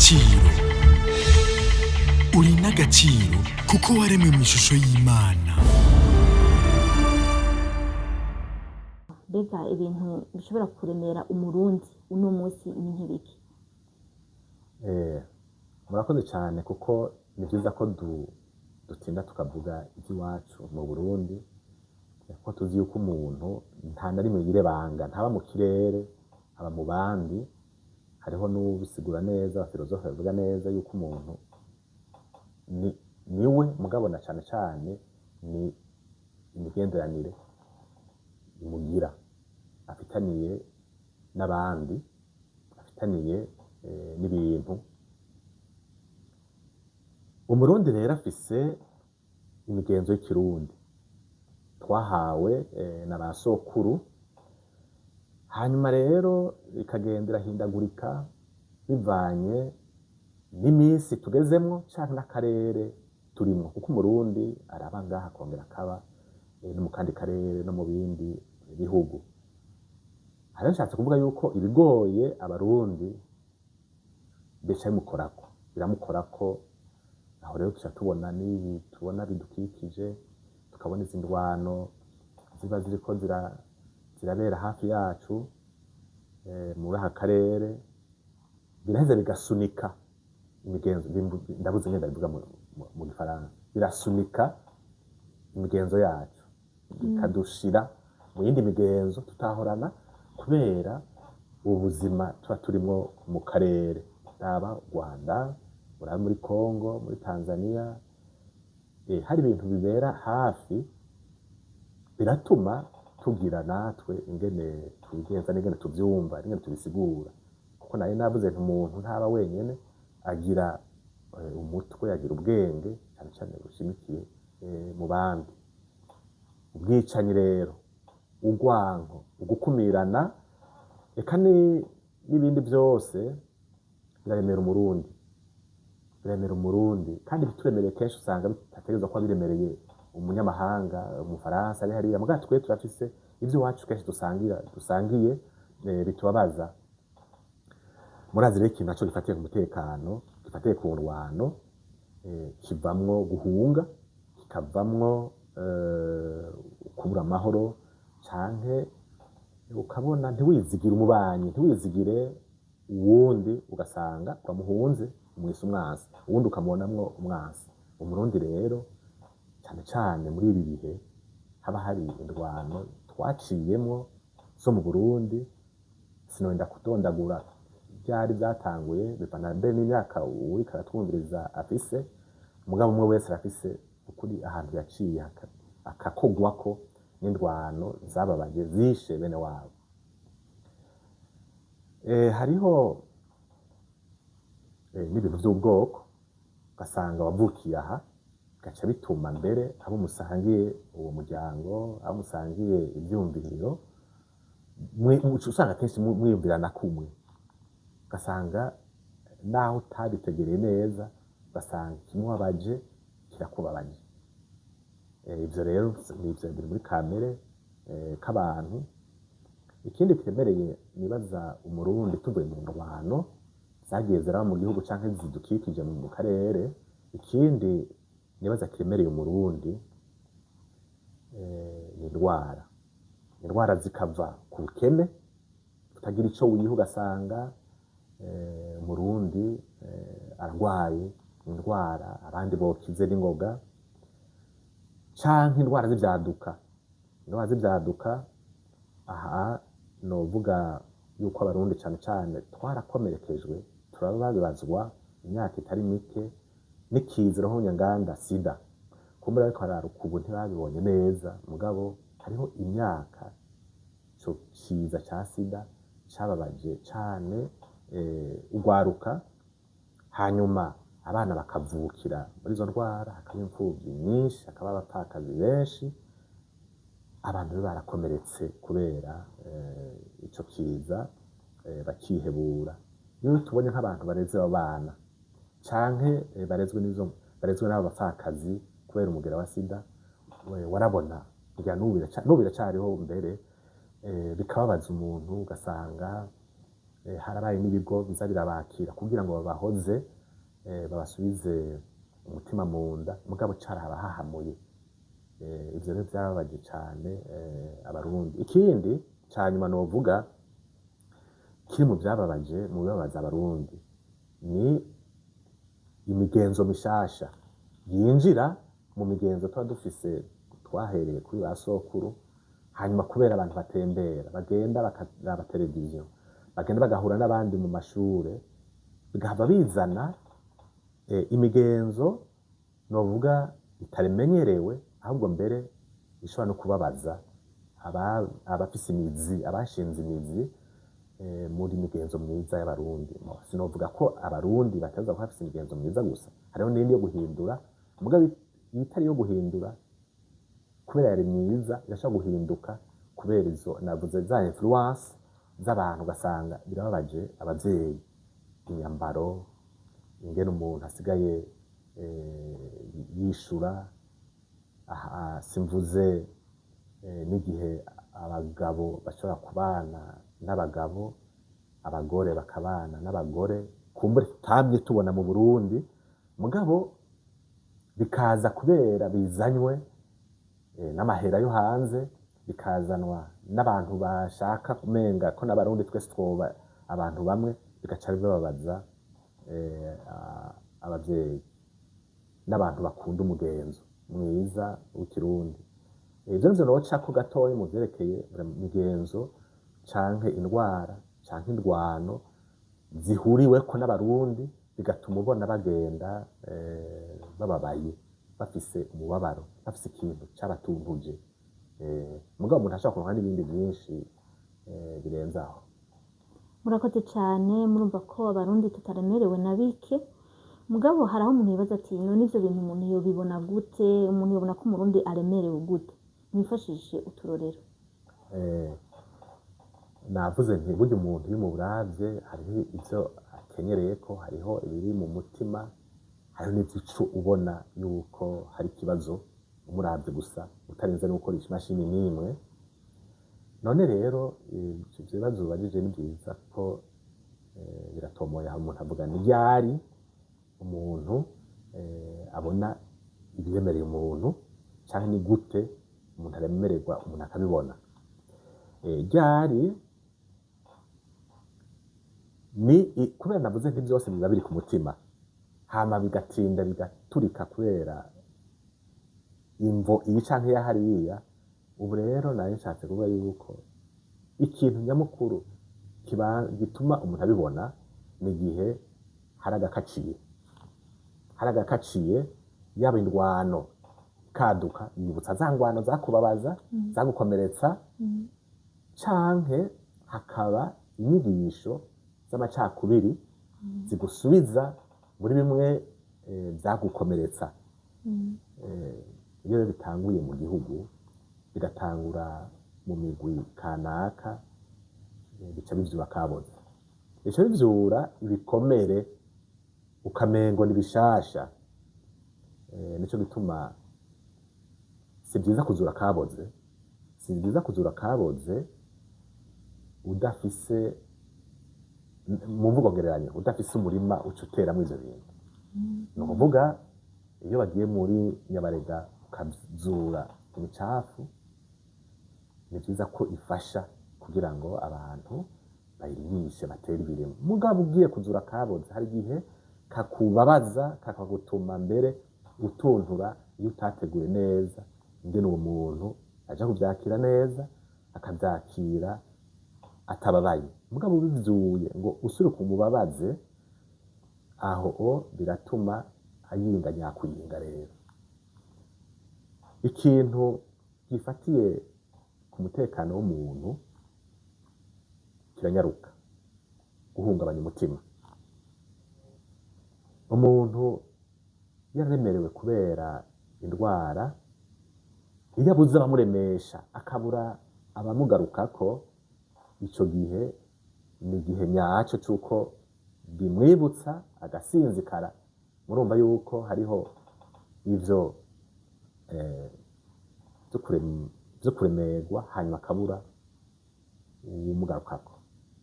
n'agaciro, uri n'agaciro kuko waremwe mu ishusho y'Imana. Mbega ibintu bishobora kuremera Umurundi uno munsi ni nk'ibiki? Murakoze cyane, kuko ni byiza ko dutinda tukavuga iby'iwacu mu Burundi, kuko tuzi yuko umuntu nta na rimwe yirebanga, ntaba mu kirere, aba mu bandi. Hariho n'ubisigura neza, abafilozofe babivuga neza, yuko umuntu niwe mugabo na cane cane ni imigenderanire imugira afitaniye n'abandi, afitaniye n'ibintu. Umurundi rero afise imigenzo y'ikirundi twahawe na ba sokuru, hanyuma rero ikagenda irahindagurika bivanye n'iminsi tugezemwo canke n'akarere turimwo, kuko Umurundi araba ngaha akongera akaba no mu kandi karere no mu bindi bihugu. Aha rero nshatse kuvuga yuko ibigoye Abarundi bica bimukorako, biramukorako. Aho rero tuca tubona n'ibi tubona bidukikije, tukabona izi ndwano ziba ziriko zirabera hafi yacu, muri aka karere, biraheza bigasunika imigenzo. Ndabuze ingene ndabivuga mu gifaransa. Birasunika imigenzo yacu, bikadushira mu yindi migenzo tutahorana, kubera ubuzima tuba turimwo mu karere. Raba Rwanda, urabe muri Congo, muri Tanzania, hari ibintu bibera hafi, biratuma tugira natwe ingene twigenza n'ingene tuvyumva n'ingene tubisigura, kuko nari navuze nti umuntu ntaba wenyene, agira umutwe, agira ubwenge cyane cyane bushimikiye mu bandi. Ubwicanyi rero, urwanko, ugukumirana, eka n'ibindi byose biraremera Umurundi, biremera Umurundi. Kandi bituremereye kenshi usanga bitategerezwa kuba biremereye umunyamahanga, Umufaransa ari hariya, mugabo twe turafise ibyo iwacu kenshi dusangiye bitubabaza. Murazi rero, ikintu naco gifatiye ku mutekano, gifatiye ku ndwano, kivamwo guhunga, kikavamwo kubura amahoro, canke ukabona ntiwizigire umubanyi, ntiwizigire uwundi, ugasanga uramuhunze, umwise umwansi, uwundi ukamubonamwo umwansi. Umurundi rero, cyane cyane muri ibi bihe haba hari indwano twaciyemwo zo mu Burundi, sinonda kudondagura byari byatanguye, bivana mbere n'imyaka uwuriko aratwumviriza afise, mugabo umwe wese arafise ukuri ahantu yaciye akakogwako n'indwano zababaje, zishe bene wabo. Hariho n'ibintu by'ubwoko, ugasanga wavukiye aha, gaca bituma mbere abo musangiye uwo muryango, abo musangiye ivyumviro, uca usanga kenshi mwiyumvirana kumwe, ugasanga naho utabitegereye neza, ugasanga ikimubabaje kirakubabaje. Ivyo rero ni ivyo biri muri kamere k'abantu. Ikindi kiremereye nibaza Umurundi, tuvuye mu ndwano zagiye ziraba mu gihugu canke zidukikije mu karere, ikindi nibaza kiremereye Umurundi ni indwara. Indwara zikava ku bukene, utagira ico wiha, ugasanga Umurundi aragwaye indwara abandi bokize n'ingoga, canke indwara z'ivyaduka. Indwara z'ivyaduka, aha novuga yuko Abarundi cane cane twarakomerekejwe, turababazwa imyaka itari mike n'ikiza ruhonyanganda sida. Kumbura ariko hararuka ubu ntibabibonye neza, mugabo hariho imyaka ico kiza ca sida cababaje cane urwaruka, hanyuma abana bakavukira muri izo ndwara, hakaba imfuvyi nyinshi, hakaba abapfakazi benshi, abantu be barakomeretse kubera ico kiza, bakihebura. Iyo tubonye nk'abantu bareze abo bana canke barezwe n'izo, barezwe n'abo bapfakazi kubera umugera wa sida, warabona ngira n'ubu biracariho mbere, bikababaza umuntu, ugasanga Harabaye n'ibigo biza birabakira kugira ngo babahoze, babasubize umutima mu nda, mugabo carabahahamuye. Ivyo rero vyarababaje cane Abarundi. Ikindi ca nyuma novuga kiri mu vyababaje, mu bibabaza Abarundi, ni imigenzo mishasha yinjira mu migenzo tuba dufise twahereye kuri ba sokuru. Hanyuma kubera abantu batembera, bagenda bakaraba televiziyo, bagenda bagahura n'abandi mu mashure, bigahava bizana imigenzo novuga itamenyerewe, ahubwo mbere ishobora no kubabaza abafise imizi, abashinze imizi muri migenzo myiza y'Abarundi. Sinovuga ko Abarundi bategerezwa kuba bafise imigenzo myiza gusa, hariho n'iyindi yo guhindura. Mugabo itari iyo guhindura kubera yari myiza irashobora guhinduka kubera izo navuze za influence z'abantu, ugasanga birababaje abavyeyi. Inyambaro, ingene umuntu asigaye yishura aha, simvuze n'igihe abagabo bashobora kubana n'abagabo, abagore bakabana n'abagore, kumbure tutamye tubona mu Burundi, mugabo bikaza kubera bizanywe n'amahera yo hanze, bikazanwa n'abantu bashaka kumenga ko n'Abarundi twese twoba abantu bamwe, bigaca bibabaza abavyeyi n'abantu bakunda umugenzo mwiza w'Ikirundi. Ivyo nivyo nocako gatoya mu vyerekeye imigenzo canke indwara canke indwano zihuriweko n'Abarundi, bigatuma ubona bagenda bababaye, bafise umubabaro, bafise ikintu cabatuntuje. Mugabo umuntu ashobora kuronka n'ibindi vyinshi birenze aho. Murakoze cyane. Murumva ko Abarundi tutaremerewe na bike. Mugabo hari aho umuntu yibaza ati: "None ivyo bintu umuntu yobibona gute? Umuntu yobona ko Umurundi aremerewe gute?" Mwifashishe uturorero. Navuze nti burya umuntu iyo umuravye hariho ivyo akenyereyeko, hariho ibiri mu mutima, hariho n'ivyo ubona yuko hari ikibazo umuravye gusa, utarinze no gukoresha imashini n'imwe. None rero ivyo bibazo ubajije ni vyiza ko biratomoye. Aho umuntu avuga ni ryari umuntu abona ibiremereye umuntu, canke ni gute umuntu aremererwa umuntu akabibona? Ryari ni kubera navuze nti byose biba biri ku mutima, hama bigatinda bigaturika kubera imvo iyi canke iya hariya. Ubu rero nari nshatse kuvuga yuko ikintu nyamukuru kiba gituma umuntu abibona ni igihe hari agakaciye, hari agakaciye, yaba indwano ikaduka yibutsa za ngwano zakubabaza, zagukomeretsa, canke hakaba inyigisho z'amacakubiri zigusubiza muri bimwe vyagukomeretsa. Iyo rero bitanguye mu gihugu, bigatangura mu migwi kanaka, bica bivyura kaboze, bica bivyura ibikomere ukamengo ni bishasha. Nico gituma si vyiza kuzura kaboze, si vyiza kuzura kaboze udafise, mu mvugo ngereranyo, udafise umurima uca uteramwo ivyo bintu. Ni ukuvuga iyo bagiye muri Nyabarega ukazura imicafu, ni vyiza ko ifasha kugira ngo abantu bayirimishe, batere ibirimo. Mugabo ugiye kuzura kaboze, hari igihe kakubabaza, kakagutuma mbere utuntura iyo utateguye neza ingene uwo muntu aja kuvyakira neza, akavyakira atababaye. Mugabo ubivyuye ngo usubire kumubabaze, aho o biratuma ayinga nyakuyinga. Rero ikintu gifatiye ku mutekano w'umuntu kiranyaruka guhungabanya umutima. Umuntu yararemerewe kubera indwara, iyo abuze abamuremesha, akabura abamugarukako, ico gihe ni igihe nyaco c'uko bimwibutsa agasinzikara. Murumva yuko hariho ivyo vyo kuremerwa, hanyuma akabura uwumugarukako,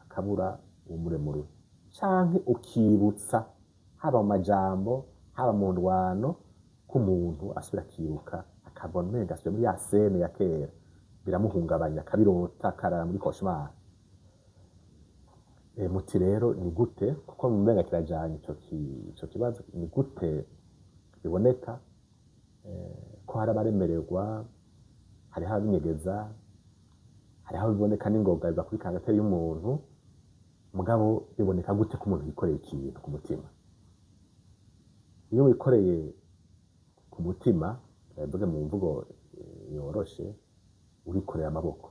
akabura Umuremure canke ukibutsa, haba mu majambo, haba mu ndwano, ko umuntu asubira akibuka, akabona umenga asubiye muri ya scène ya kera, biramuhungabanya, akabirota, akarara muri cauchemar. Muti rero ni gute? Kuko mumenga kirajanye ico kibazo, ni gute biboneka ko hari abaremererwa, hariho ababinyegeza, hariho aho biboneka n'ingoga, biva kuri caractère y'umuntu. Mugabo biboneka gute ko umuntu yikoreye ikintu ku mutima? Iyo wikoreye ku mutima, mvuge mu mvugo yoroshe, urikoreye amaboko.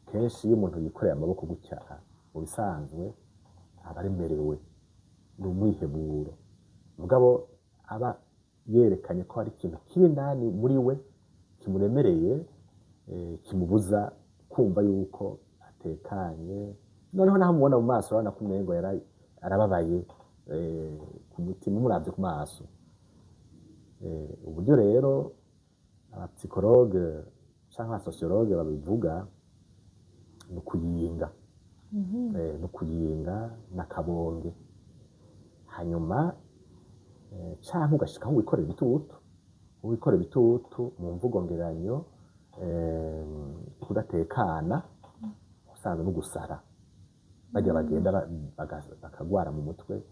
Kenshi iyo umuntu yikoreye amaboko gutya, mu bisanzwe aba aremerewe, ni umwiheburo. Mugabo aba yerekanye ko hari ikintu kiri indani muri we kimuremereye, kimubuza kumva yuko atekanye. Noneho naho mubona mu maso, urabona ko umengo arababaye ku mutima, umuravye ku maso. Uburyo rero aba psychologues canke aba sociologues babivuga ni ukuyinga, ni ukuyinga n'akabonge, hanyuma canke ugashika aho wikorera ibitutu. Wikorera ibitutu mu mvugo ngereranyo, kudatekana usanzwe no gusara, barya bagenda bakagwara mu mutwe,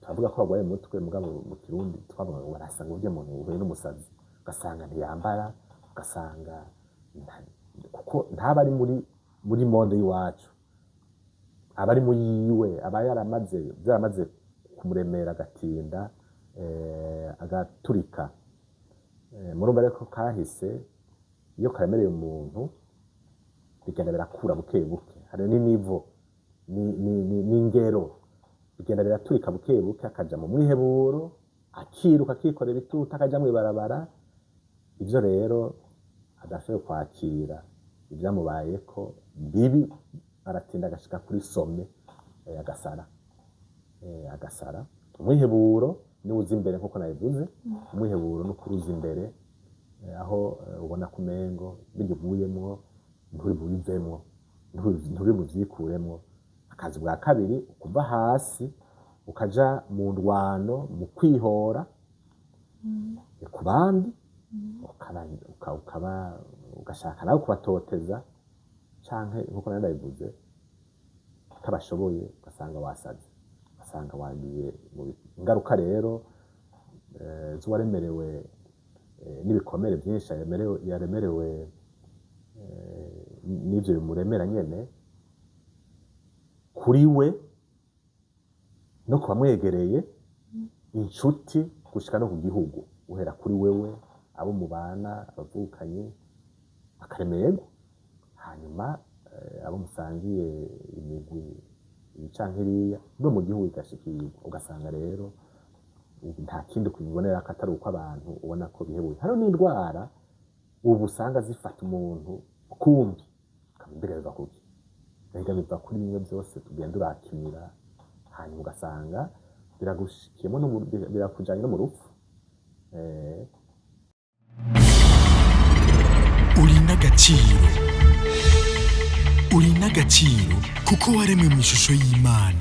turavuga ko bagwaye mu mutwe, mugabo mu Kirundi twavuga ngo barasa, ngo urya muntu uhuye n'umusazi, ugasanga ntiyambara, ugasanga kuko ntaba ari muri monde y'iwacu, aba ari mu yiwe, aba yaramaze, byaramaze kumuremera, agatinda agaturika. Murumva rero ko kahise iyo karemereye umuntu bigenda birakura buke buke, hari n'i niveau, n'ingero, bigenda biraturika buke buke, akaja mu mwiheburo, akiruka, akikorera ibitutu, akaja mw'ibarabara. Ivyo rero adashoboye kwakira ivyamubayeko bibi, aratinda agashika kuri sommet, agasara, agasara. Umwiheburo niwo uza imbere, nkuko nabivuze. Umwiheburo ni ukuruza imbere, aho ubona ko umengo birya uvuyemwo nturi bubivemwo, nturi buvyikuremwo. Akazi bwa kabiri, ukuva hasi ukaja mu ndwano, mu kwihora ku bandi, ukaba ugashaka nawe kubatoteza, canke nkuko nari ndabivuze, utabashoboye ugasanga wasaze, ugasanga wagiye mu ingaruka rero z'uwaremerewe n'ibikomere byinshi, yaremerewe n'ivyo bimuremera nyene, kuri we no ku bamwegereye, inshuti, gushika no ku gihugu, uhera kuri wewe, abo mubana, abavukanyi, bakaremerwa, hanyuma abo musangiye imigwi iyi canke iriya, no mu gihugu igashikirwa. Ugasanga rero ubu nta kindi kubibonera ko atari uko abantu ubona ko bihebuye. Hariho n'indwara ubu usanga zifata umuntu kumbi, mbega biva kuki? Mbega biva kuri bimwe byose tugenda urakira, hanyuma ugasanga biragushikiyemo birakujanye no mu rupfu. Uri n'agaciro, uri n'agaciro kuko waremwe mu ishusho y'Imana.